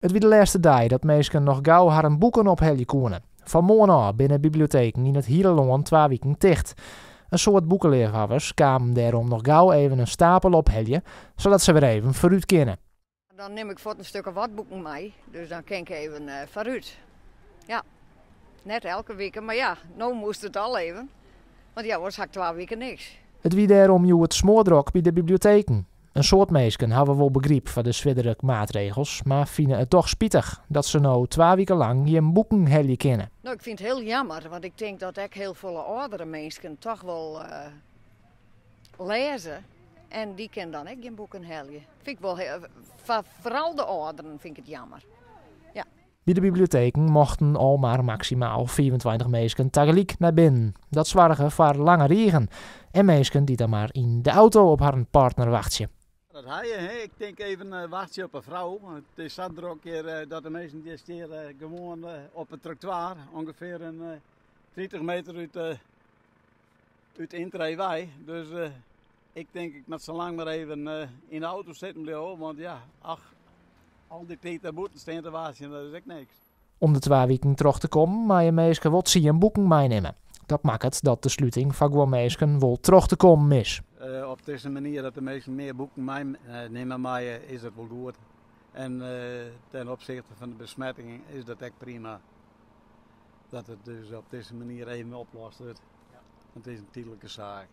It wie de lêste dei dat minsken noch gau harren boeken ophelje koene. Fan moarn ôf binne biblioteken yn it hiele lân twa wiken ticht. In soad boekeleafhawwers kamen dêrom noch gau even in stapel ophelje, sadat se wer even foarút kinne. Dan nim ik fuort in stik of wat boeken mei, dus dan kin ik even foarút. Ja, net elke wike, mar ja, no moast it al even. Want ja, oars ha ik twa wiken niks. It wie dêrom hjoed smoardrok by de biblioteken. In soad minsken hawwe wol begryp foar de swierdere maatregels, mar fine it dochs spitich dat se no twa wiken lang gjin boeken helje kinne. No, ik fyn it hiel jammer, want ik tink dat ek hiel folle âldere minsken toch wol lêze en dy kinne dan ek gjin boeken helje. Fyn ik wol, foar foaral de âlderen fyn ik it jammer. Ja. By de biblioteken mochten al mar maksimaal 25 minsken tagelyk nei binnen. Dat soarge foar lange rigen en minsken dy't dan mar yn de auto op harren partner wachtsje. Dat ha je, hè? Ik tink even wachtsje op in frou. Want it is sa drok hjir dat de minsken dy steane gewoan op it trottoir, ûngefear in 30 meter út út de yntree wei. Dus ik tink ik moat sa lang mar even yn de auto sitten bliuwe, want ja, ach, al dy tiid dêr bûten stean te wachtsjen, dat is ek niks. Om de twa wiken troch te kommen meie minsken wol tsien boeken meinimme. Dat makket dat de sluting foar guon minsken wol troch te kommen is. Op dizze manier dat de minsken mear boeken meinimme meie, is dat wol goed. En ten opzichte fan de besmetting is dat ek prima. Dat it dus op dizze manier even oplost wurdt. Want it is in tydlike saak.